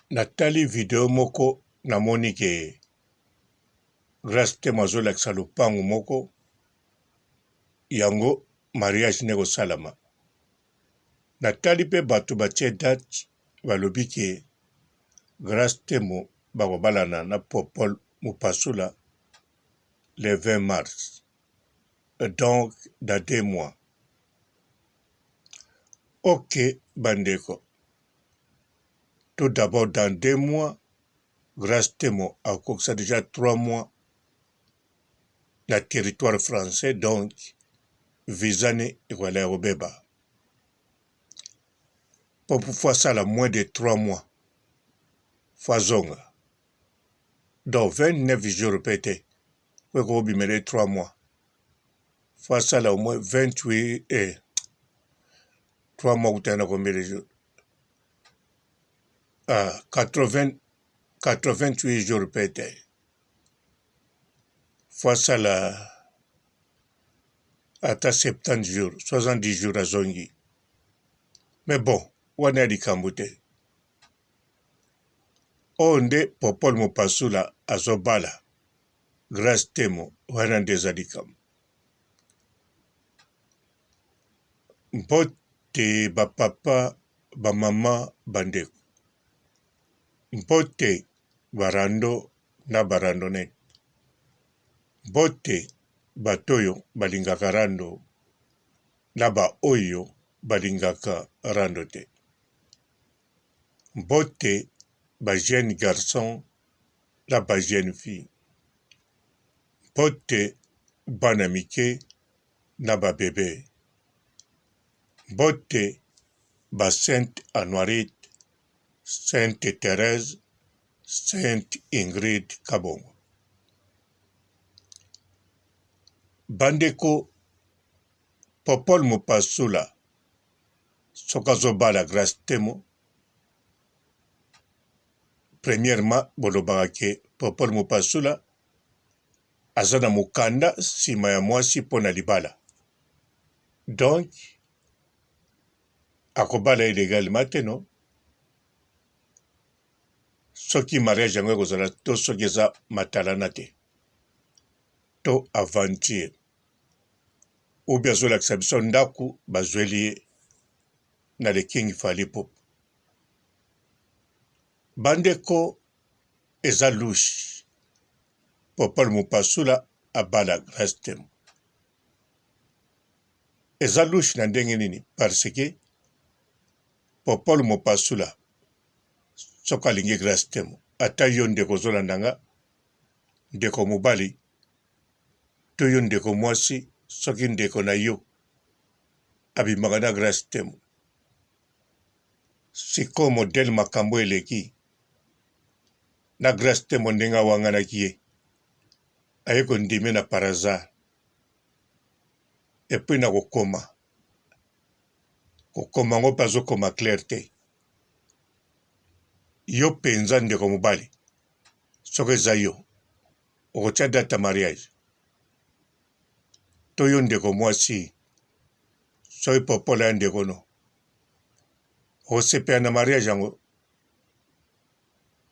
Natali video moko namoni ke Grace Temo azolakisa lopango moko yango mariage nde ekosalama. Natali pe bato batie date balobi ke Grace Temo bakobalana na Popol Mupasula le 20 mars donc dans 2 mois. Ok bandeko. Tout d'abord dans 2 mois Grace Temo akokisa dejà 3 mois na territoire français donc visa ne ekozala ya kobeba po faut asala moins de 3 mois faut azonga donc 29 jours pe te po ekobimela ye 3 mois faut asala au moins 28 eh, 3 mois kutana na combien de jours? Ah, 80, 88 jours pe te faut asala ata 70 jours, 70 jours azongi. Mais bon, wana ya likambo te. Oyo nde Popol Mopasula azobala Grace Temo, wana nde eza likambo. Mbote ba papa, ba mama, ba ndeko. Mbote ba rando na ba randonnette. Mbote bato oyo balingaka rando na ba oyo balingaka rando te. Mbote ba jeunes garçons na ba jeunes filles. Mbote bana mike na ba bebe. Mbote ba sainte Anuarite, sainte Therèse, sainte Ingrid Kabongo. Bandeko, Popol Mupasula soki azobala Grace Temo, premièrement bolobaka ke Popol Mupasula aza na mokanda nsima ya mwasi mpo na libala donc akobala ye legalement te no soki mariage yango ekozala to soki eza matalana te to aventure ou bien azolakisa biso ndako bazweli ye na le King Fally Ipupa. Bandeko eza louche Popol Mupasula abala Grace Temo. Eza louche na ndenge nini? Parce que Popol Mupasula soki alingi Grace Temo, ata yo ndeko ozolanda nga, ndeko mobali to yo ndeko mwasi, soki ndeko na yo abimaka na Grace Temo, sikoyo modèle makambo eleki na Grace Temo ndenge awanganaki ye aye kondime na par hasard et puis na kokoma kokoma yango mpe azokoma clair te. Yo mpenza ndeko mobali soki eza yo okotia date ya mariage to yo ndeko mwasi soki popola ya ndeko no okosepela na mariage yango?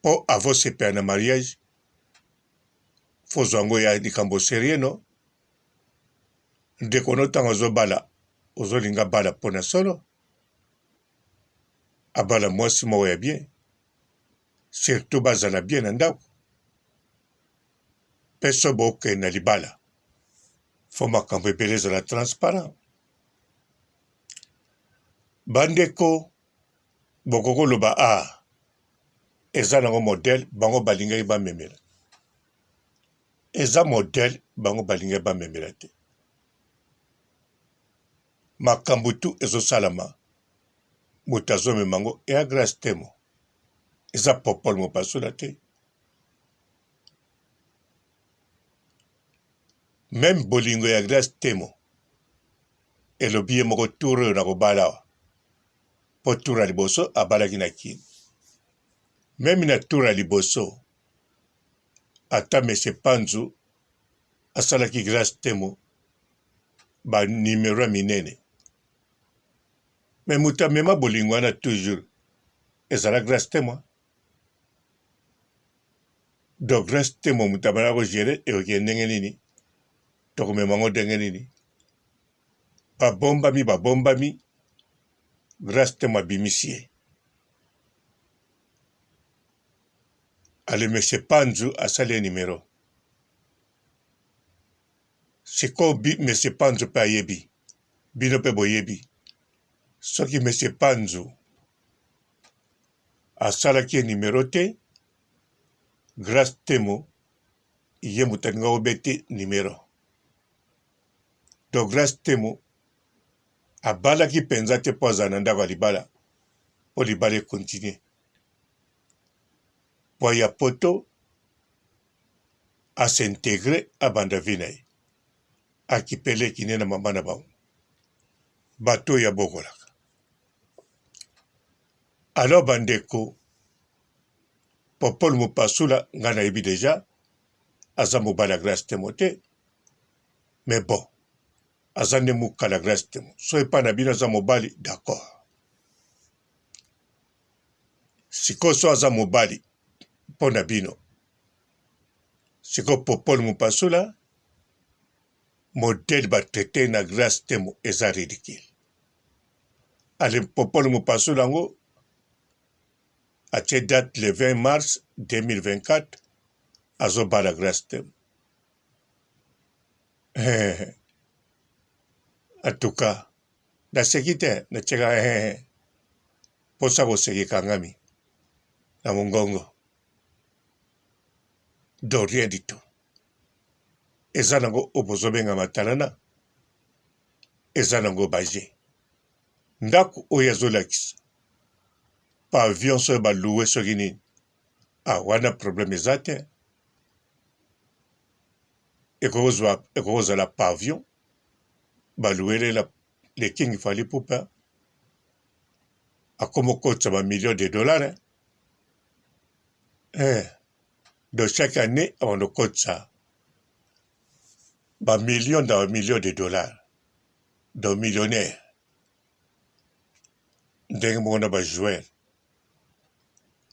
Po avant osepela na mariage faut ozwa yango ya likambo serieux no? Ndeko no ntango azobala ozolinga abala mpo na solo? Abala mwasi moko ya bien surtout bazala bien na ndako mpe so bokende na libala faut makambo ebele ezala transparent. Bandeko bokoki koloba ah eza nango modèle bango balingaki bamemela, eza modèle bango balingaki bamemela te. Makambo tout ezosalama moto azomema yango eya Grace Temo, eza Popol Mopasula te. Meme bolingo ya Grace Temo elobi ye moko tour oyo nakobala awa po tour ya liboso abalaki na Kin. Meme na tour ya liboso ata monsieur Panzu asalaki Grace Temo ba numero ya minene. Mais moto amema bolingo wana toujours ezala Grace Temo. Donc Grace Temo moto abanda ko gérer ekokende ndenge nini? Tokomema yango ndenge nini? Babombami babombami, Grace Temo abimisi ye. Ale monsieur Panzu asali ye numero. Sikoyo bi monsieur Panzu pe ayebi, bino pe boyebi. Soki monsieur Panzu asalaki ye numero te, Grace Temo ye moto alinga kobete numero. Donc Grace Temo abalaki mpenza te mpo azala na ndako ya libala mpo libala ekontinue. Mpo aya poto a s'integrer abanda vie na ye. Akipe leki ne na mama na bango. Bato oyo abokolaka. Alors bandeko Popol Mupasula nga nayebi dejà aza mobali ya Grace Temo te mais bon aza nde mukala Grace Temo so epa na bino aza mobali d'accord sikoyo so aza mobali mpo na bino sikoyo Popol Mupasula modèle ba traite na Grace Temo eza ridicule ale Popol Mupasula yango atie date le 20 mars 2024 azobala Grace Temo. En tout cas naseki te natiaka mposa koseka ekangami na mongongo donc rien du tout eza nango oyo bozobenga matalana eza nango baje Ndako oyo azolakisa pavillon soki ba loue soki nini ah wana problème eza te ekoki kozala pavillon ba louelela le king Fally Ipupa akoma okotisa ba millions de dollars eh donc chaque année abanda okotisa ba millions na ba millions de dollars donc millionnaire ndenge moko na ba joueur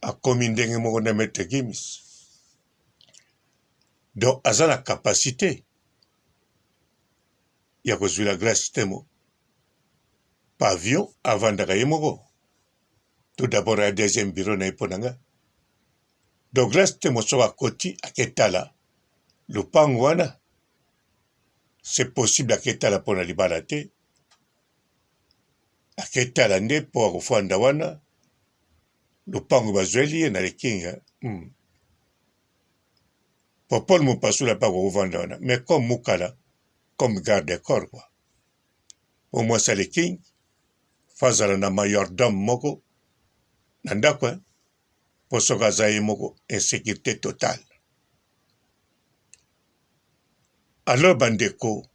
akomi ndenge moko na maître Gims donc aza na capacité ya kozwila Grace Temo pavillon avandaka ye moko tout d'abord ya deuxième bureau na ye mpo na nga donc Grace Temo soki akoti aketala lopango wana c'est possible aketala mpo na libala te aketala nde mpo akofanda wana lopango bazweli ye na lekinga hmm. Popol Mopasula mpe akokovanda wana mais comme mukala comme garde corps quoi po mwasi ya leking fo azala na majordome moko na ndako mpo soki aza ye moko insécurité totale Alors ba ndeko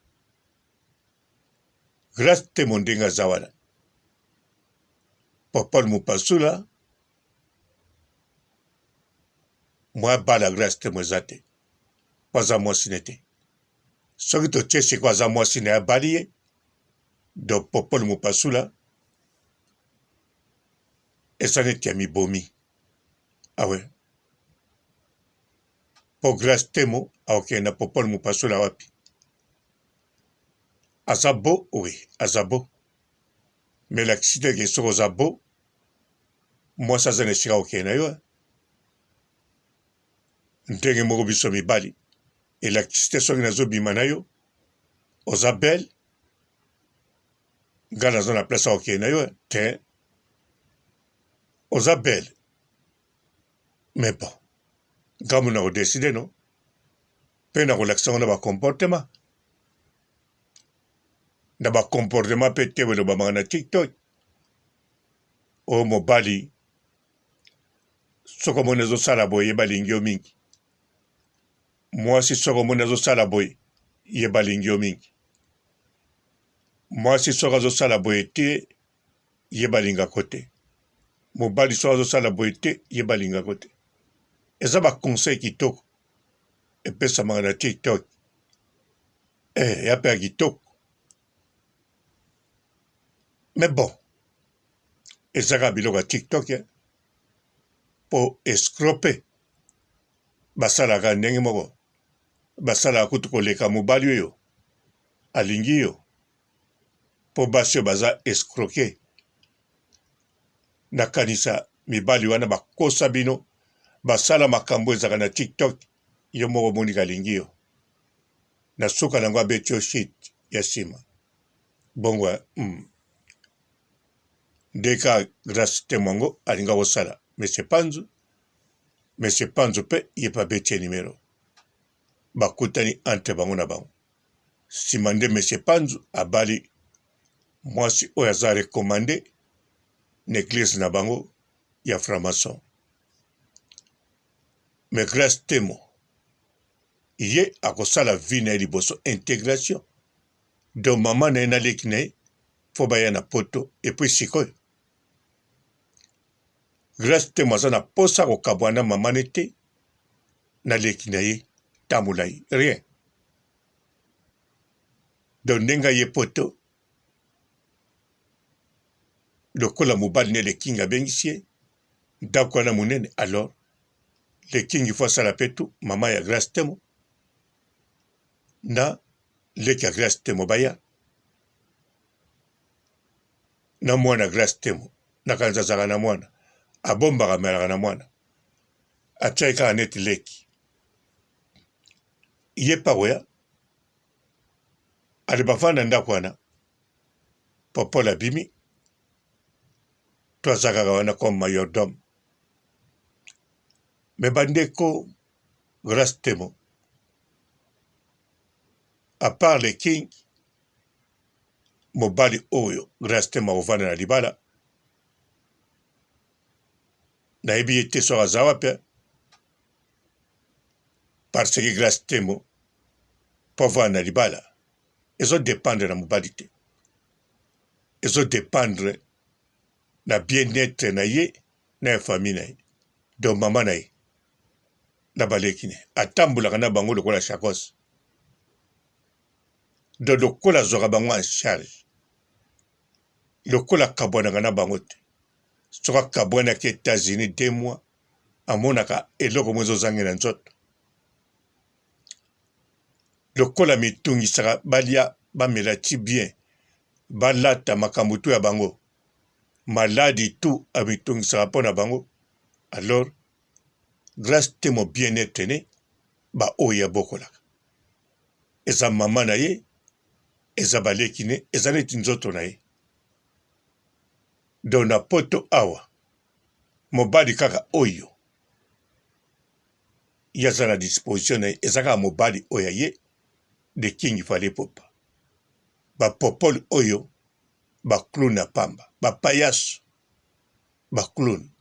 Grace Temo ndenge aza wana Popol Mupasula mwa bala Grace Temo eza te po aza mwasi ne te soki totie sikoyo aza mwasi na ye abali ye donc Popol Mupasula eza neti ya mibomi awe Po grace temo akokende na popol mupasula wapi? Aza beau oui aza beau mais elakisi te ke soki oza beau mwasi aza na esika akokende na yo ndenge moko biso mibali elakisi te soki nazobima na yo oza belle nga naza na place akokende na yo te oza belle Mais bon, ngambo na ko decider no pe na kolakisa ngo na ba comportement na ba comportement pe te elobamaka na TikTok oyo mobali soki omoni azosala boye ye balingi yo mingi mwasi soki omoni azosala boye ye balingi yo mingi mwasi soki azosala boye te ye balingako te mobali soki azosala boye te ye balingako te eza ba conseil kitoko epesamaka na tiktok eh, ya mpe ya kitoko mais bon eza kaka biloko ya tiktok eh? mpo escrope. Basalaka ndenge moko, basalaka kutu koleka mobali oyo alingi yo, mpo basi oyo baza escroque. Nakanisa mibali wana bakosa bino, basala makambo ezalaka na TikTok, yo moko omoni alingi yo, na suka na yango abeti yo shit ya nsima bongo. Nde ka Grace Temo yango alinga kosala Monsieur Panzu, Monsieur Panzu mpe ye mpe abeti ye numero, bakutani entre bango na bango. Nsima nde Monsieur Panzu abali mwasi oyo aza recommande na eglise na bango ya franc-maçon. Mais Grace Temo ye akosala vie na ye liboso integration, donc mama na ye na leki na ye fo baya na poto. Epuis sikoyo Grace Temo aza na posa kokabwana na mama ne te na leki na ye ta molai rien. Donc ndenge aye poto lokola mobali ne lekingi abengisi ye ndako wana monene, alors lekingi fo asala pe tout mama ya Grace Temo na leki ya Grace Temo baya na mwana Grace Temo. Nakanisa azalaka na mwana, abombaka amelaka na mwana, atiaki kaka neti leki ye mpe akoya ale bavanda ndako wana. Popol abimi to aza kaka wana comme majordome. Me bandeko, Grace Temo à part le king, mobali oyo Grace Temo akovanda na libala, nayebi ye te soki aza wapi, parce que Grace Temo mpo avanda na libala ezo dépendre na mobali te, ezo dépendre na bien-être na ye na ya famille na ye. Donc mama na ye na baleki ne atambolaka na bango lokola chakos, donc lokola azwaka bango en charge, lokola akabwanaka na bango te. Soki akabwanaki États-Unis 2 mois, amonaka eloko moko ezozangela nzoto, lokola mitungisaka balia bamela ti bien, balata makambo tu ya bango, maladi tu amitungisaka mpo na bango. Alors Grace Temo bien-être ne baoyo abokolaka eza mama na ye, eza baleki ne, eza neti nzoto na ye. Donc na poto awa mobali kaka oyo ye aza na disposition na ye eza kaka mobali oyo ya ye de King Fally Ipupa. Bapopole oyo ba clown ya pamba, bapayaso, ba clown.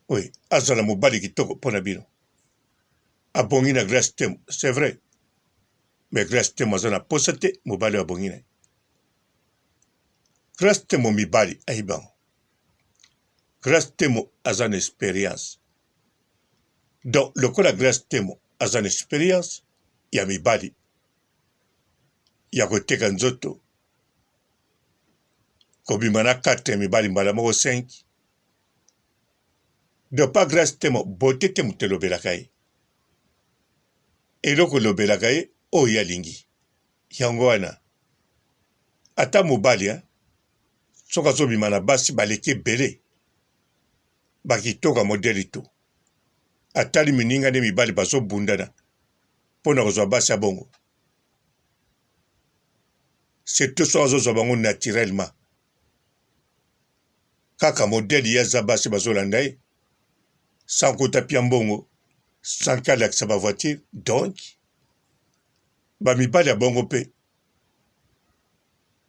Oyo azala mobali kitoko mpo na bino, abongi na Grace Temo, c'est vrai, mais Grace Temo aza na posa te mobali oyo abongi na ye. Grace Temo mibali ayebi bango. Grace Temo aza na experience, donc lokola Grace Temo aza na experience ya mibali ya koteka nzoto, kobima na 4 ya mibali mbala moko 5, donc pa Grace Temo beauté te moto elobelaka ye, eloko elobelaka ye oyo ye alingi yango wana. Ata mobali hein, soki azobima na basi baleki ebele bakitoka modele to atali mininga nde mibali bazobundana mpo na kozwa basi ya bongo, surtout soki azozwa bango naturellement kaka modele ye aza, basi bazolanda ye sans kota pia mbongo, sans kalakisa bavoiture. Donc bamibali ya bongo mpe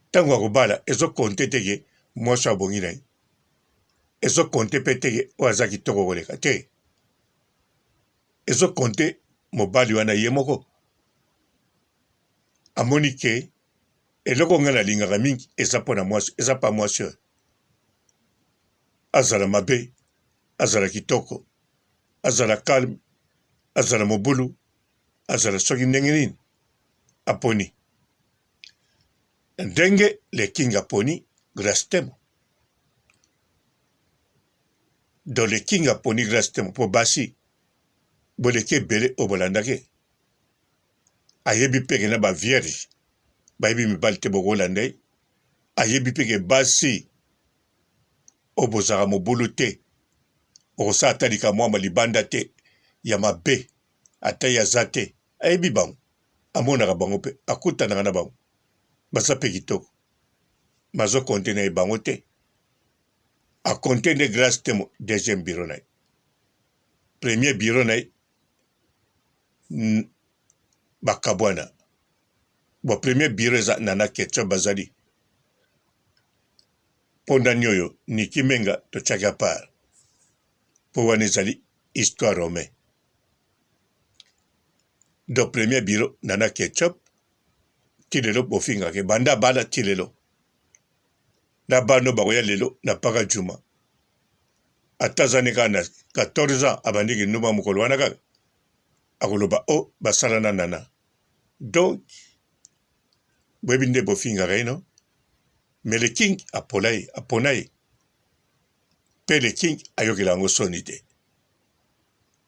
ntango ya kobala ezokonte te ke mwasi abongi na ye, ezokonte mpe te ke oyo aza kitoko koleka te, ezokonte mobali wana ye moko amoni ke eloko ngai nalingaka mingi eza mpo na mwasi, eza pa mwasi oyo azala mabe, azala kitoko, azala calme, azala mobulu, azala soki ndenge nini, aponi ndenge le king aponi Grace Temo. Donc le king aponi Grace Temo mpo basi boleki ebele oyo bolandaki ye. Ayebi mpe ke na ba vierge bayebi mibali te bokolanda ye. Ayebi mpe ke basi oyo bozalaka mobulu te, okosala ata likambo mwa libanda te ya mabe ata ye aza te. Ayebi bango, amonaka bango mpe akutanaka na bango, baza mpe kitoko, bazo compter na ye bango te. A compter nde Grace Temo deuxième bureau na ye, premier bureau na ye bakabwana. Bon, premier bureau eza Nana Ketchup bazali mpo nani oyo Niki Menga totiaki apart mpo wana ezali histoire romain. Donc premier bureau Nana Ketchup ti lelo bofingaka ye banda abala ti lelo na bana oyo bakoya lelo na paka juma ata aza ne kaka na 14 ans abandi kindumba mokolo wana kaka akoloba o oh, basala na nana donc boyebi nde bofingaka ye no mais le king apola ye apona ye mpe le king ayokela yango soni te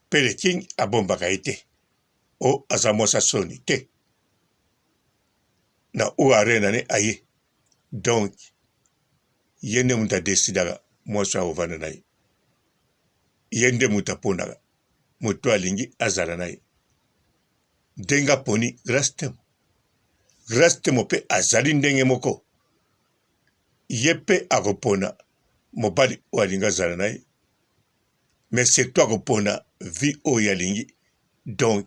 mpe le king abombaka ye te o oh, aza mwasi soni te na o arena ne aye donc ye nde moto adesidaka mwasi oyo akovanda na ye ye nde moto aponaka moto alingi azala na ye ndenge aponi Grace Temo. Grace Temo mpe azali ndenge moko, ye mpe akopona mobali oyo alingi azala na ye, mais surtout akopona vie oyo alingi, donc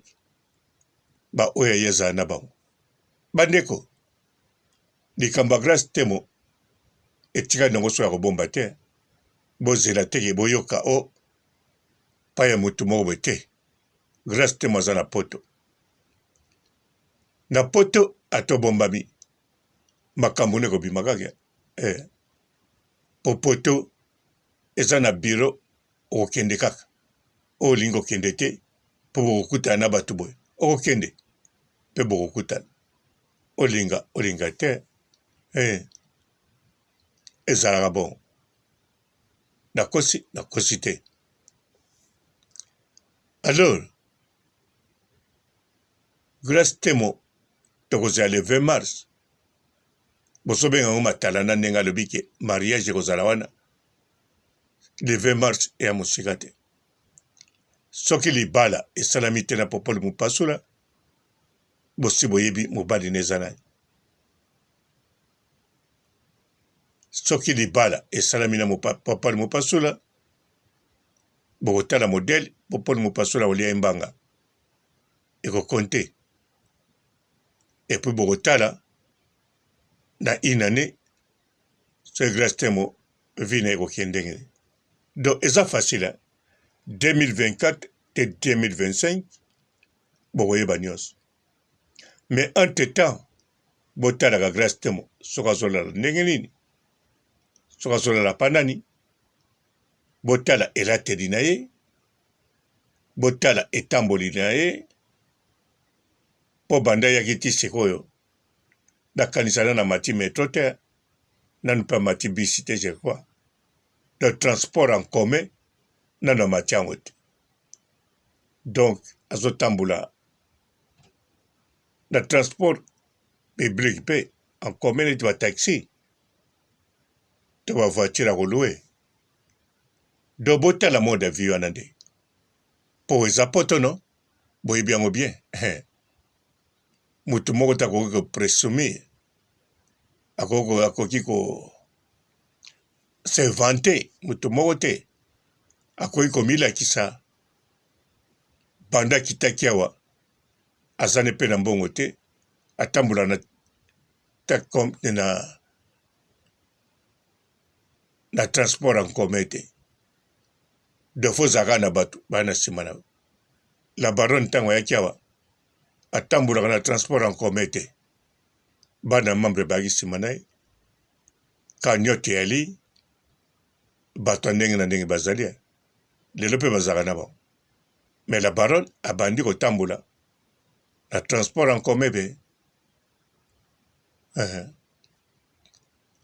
ba oyo aye azala na bango. Bandeko, likambo ya Grace Temo etikali nango so ya kobomba te, bozela teke boyoka o oh, pa ya motu moko boye te. Grace Temo aza na poto. Na poto ata obombami makambo nde ekobima kaka eh. Po poto eza na bureau okokende kaka oyo olingi kokende te mpo bokokutana na bato boye okokende mpe bokokutana olinga olinga te eh. Ezalaka bongo nakosi nakosi te Alors Grace Temo tokozela le 20 mars bozobenga yango matalana ndenge alobi ke mariage ekozala wana le 20 mars eya mosika te soki libala esalami te na popole mopasula bosi boyebi mobali na eza nani soki libala esalami na popole mopasula bokotala modèle popole mopasula akolia ye mbanga ekokonte epuis bokotala na une année soki grace temo vie na ekokende ndenge nini donc eza facile 2024 te 2025 bokoyeba nyonso mais entre temps botalaka grace temo soki azolala ndenge nini soki azolala pa nani Botala elateli na ye, botala etamboli na ye, mpo banda ayaki ti sikoyo nakanisa nanu amati metro te, nanu mpe amati bisi te je crois. Donc transport en commun nanu amati yango te. Donc azotambola na transport public mpe en commun neti ba taxi to ba voiture ya ko louer. Donc botala mode ya vie wana nde po eza poto no boyebi yango bien moto moko te akoki ko presumir akoki akoki ko se vanter moto moko te akoki komilakisa banda akitaki awa aza ne mpe na mbongo te atambola na na na transport en commun te donc fo ozalaka na bato baya na nsima na yo la baronne ntango ayaki awa atambolaka na transport en commun te bana membre bayaki nsima na ye cagnotte eyali bato ya ndenge na ndenge bazali lelo mpe bazalaka na bango mais la baronne abandi kotambola na transport en commun mpe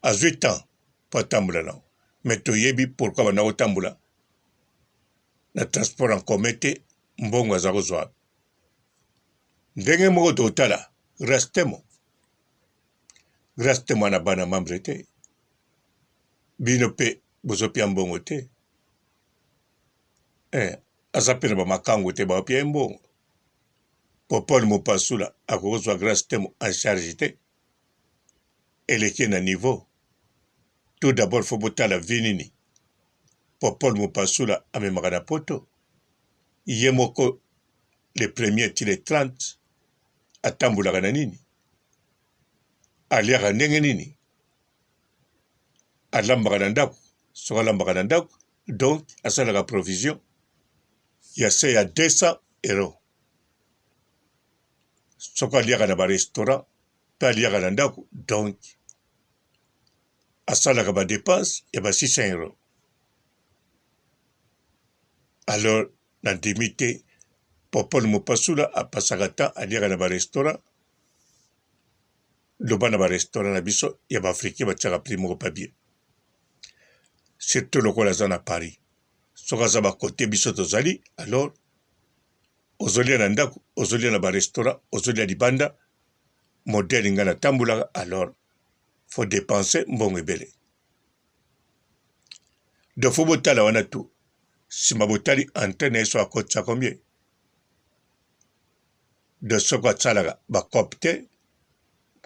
Azui temps po atambola nango mais toyebi pourquoi abanda kotambola. na transport en commun te, mbongo aza kozwa ndenge moko. Totala Rastemo, Rastemo ana bana membre te, bino mpe bozopia mbongo te. Eh, aza mpe na bamakango te, baopia ye mbongo. Popol Mopasula akoki kozwa Grace Temo en charge te, eleki na niveau. Tout d'abord faut botala vie nini Popol Mopasula amemaka na poto ye moko, le premier ti le 30 atambolaka na nini, aliaka ndenge nini, alambaka na ndako. Soki alambaka na ndako, donc asalaka provision ya se ya 200 euro. Soki aliaka na barestaurant mpe aliaka na ndako, donc asalaka badepense ya ba 600 euro. Alors nandimi te Popol Mopasula apasaka temps aliaka na barestaurant. Loba na barestaurant na biso ya baafricain batiaka prix moko pa bien, surtout lokola aza na Paris. Soki aza bakote biso tozali, alors ozolia na ndako, ozolia na barestaurant, ozolia libanda, modele ngai natambolaka, alors faut dépenser mbongo ebele. Donc faut botala wana tout, nsima botali antenne ye so akotisa combien. Donc soki asalaka bacope te,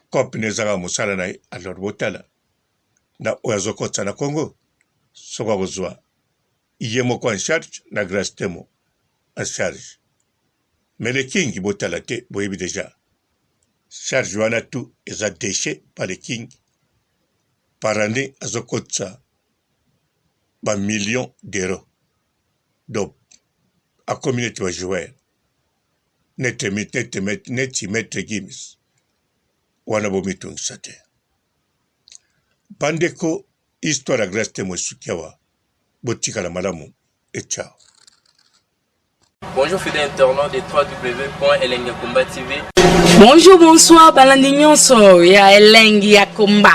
cope nde ezalaka mosala na ye, alors botala na oyo azokotisa na Congo, soki akozwa ye moko en charge na Grace Temo en charge. Mais le King botala te, boyebi deja charge wana tout eza déchet par le King. Par année azokotisa ba millions d'euros, donc akomi neti ba joueur neti neti neti Maître Gims wana. Bomitungisa te bandeko, histoire ya Grace Temo esuki awa. Botikala malamu et ciao. Bonjour fidèles internautes de www.elengiyakomba TV. Bonjour, bonsoir, balandi nyonso ya Elengi ya Komba,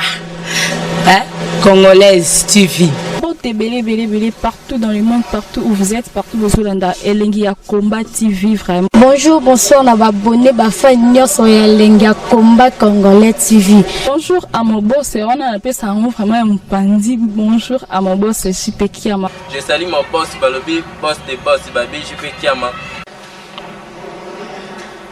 hein? Congolaise TV. Mbote ebele ebele ebele partout dans le monde, partout où vous êtes, partout bozolanda Elengi ya Combat TV vraiment. Bonjour, bonsoir na babone bafan nyonso ya Elengi ya Combat Congolais TV. Bonjour à mon boss, wana napesa yango vraiment ya mopanzi. Bonjour à mon boss JP Kiama. Je salue mon boss Balobi, boss de boss Babi JP Kiama.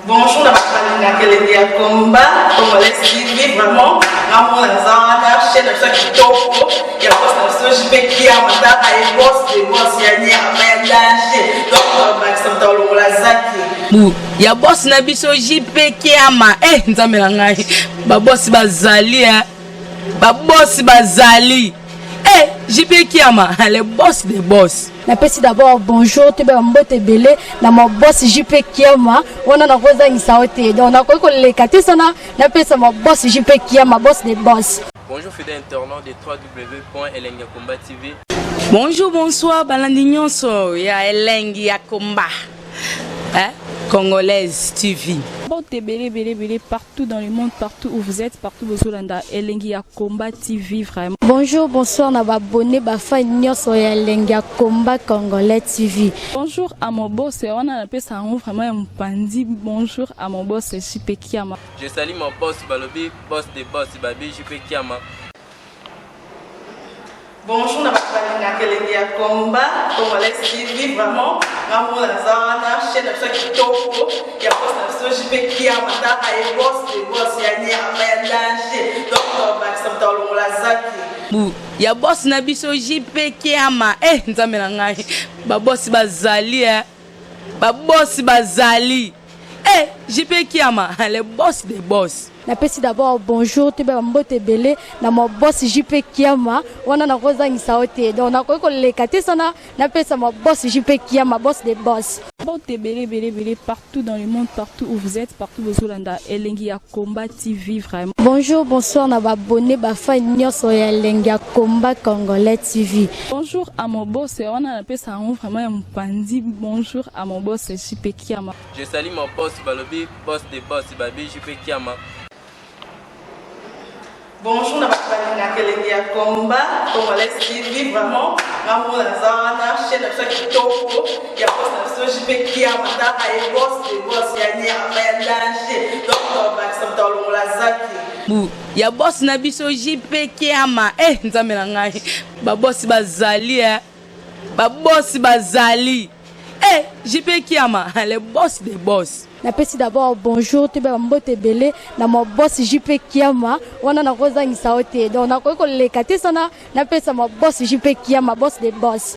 Bonjour na bato balingaka Elengi ya Combat Congolais TV, vraiment ngamona naza wana, chaîne na biso ya kitoko ya boss na biso JP Kiama, taka ye boss de boss ya nyama ya danger, donc bakisa moto alongola zaki Bu ya boss na biso JP Kiama. Eh, nzambe na ngai, babosi bazali, eh. Babosi bazali, eh, JP Kiama le boss de boss. Napesi d'abord bonjour, toyeba mbote ebele na ma boss JP Kiama wana, nakozangisa yo te, donc nakoki koleka te sana napesa ma boss JP Kiama, boss de boss. Bonjour fidèles internautes de www.elengiyakomba TV. Bonjour, bonsoir, balandi nyonso ya Elengi ya Komba, hein? Congolaise TV. Mbote ebele ebele ebele partout dans le monde, partout où vous êtes, partout bozolanda Elengi ya Combat TV vraiment. Bonjour, bonsoir na babone bafan nyonso ya Elengi ya Combat Congolais TV. Bonjour à mon boss, wana napesa yango vraiment ya mopanzi. Bonjour à mon boss JP Kiama. Je salue mon boss Balobi, boss de boss Babi JP Kiama. Bonjour na bato balingaka Elengi ya Combat Congolais TV, vraiment ngamona naza wana, chaîne na biso ya kitoko ya boss na biso JP Kiama, taka ye boss de boss ya nyama ya danger, donc bakisa moto alongola zaki Bu ya boss na biso JP Kiama. Eh, nzambe na ngai, babosi bazali, eh. Babosi bazali, eh, JP Kiama le boss de boss. Napesi d'abord bonjour, toyeba mbote ebele na ma boss JP Kiama wana, nakozangisa yo te, donc nakoki koleka te sana napesa ma boss JP Kiama, boss de boss. Mbote ebele ebele ebele partout dans le monde, partout où vous êtes, partout bozolanda Elengi ya Combat TV vraiment. Bonjour, bonsoir na babone bafan nyonso ya Elengi ya Combat Congolais TV. Bonjour à mon boss, wana napesa yango vraiment ya mopanzi. Bonjour à mon boss JP Kiama. Je salue mon boss Balobi, boss de boss Babi JP Kiama. Bonjour na bato balingaka elengi ya combat congolais TV. Vraiment, ngambo naza wana, chaîne na biso ya kitoko ya boss na biso JP Kiama. Taka ye, boss de boss ya nyama ya danger. Donc tobakisa moto alongola zaki. Bu ya boss na biso JP Kiama. Eh, Nzambe na ngai, babosi bazali, eh. Babosi bazali. Eh, JP Kiama, le boss des boss. Napesi d'abord bonjour, toyeba bambote ebele na ma boss JP Kiama. Wana nakozangisa yo te, donc nakoki koleka te sana napesa ma boss JP Kiama, boss de boss.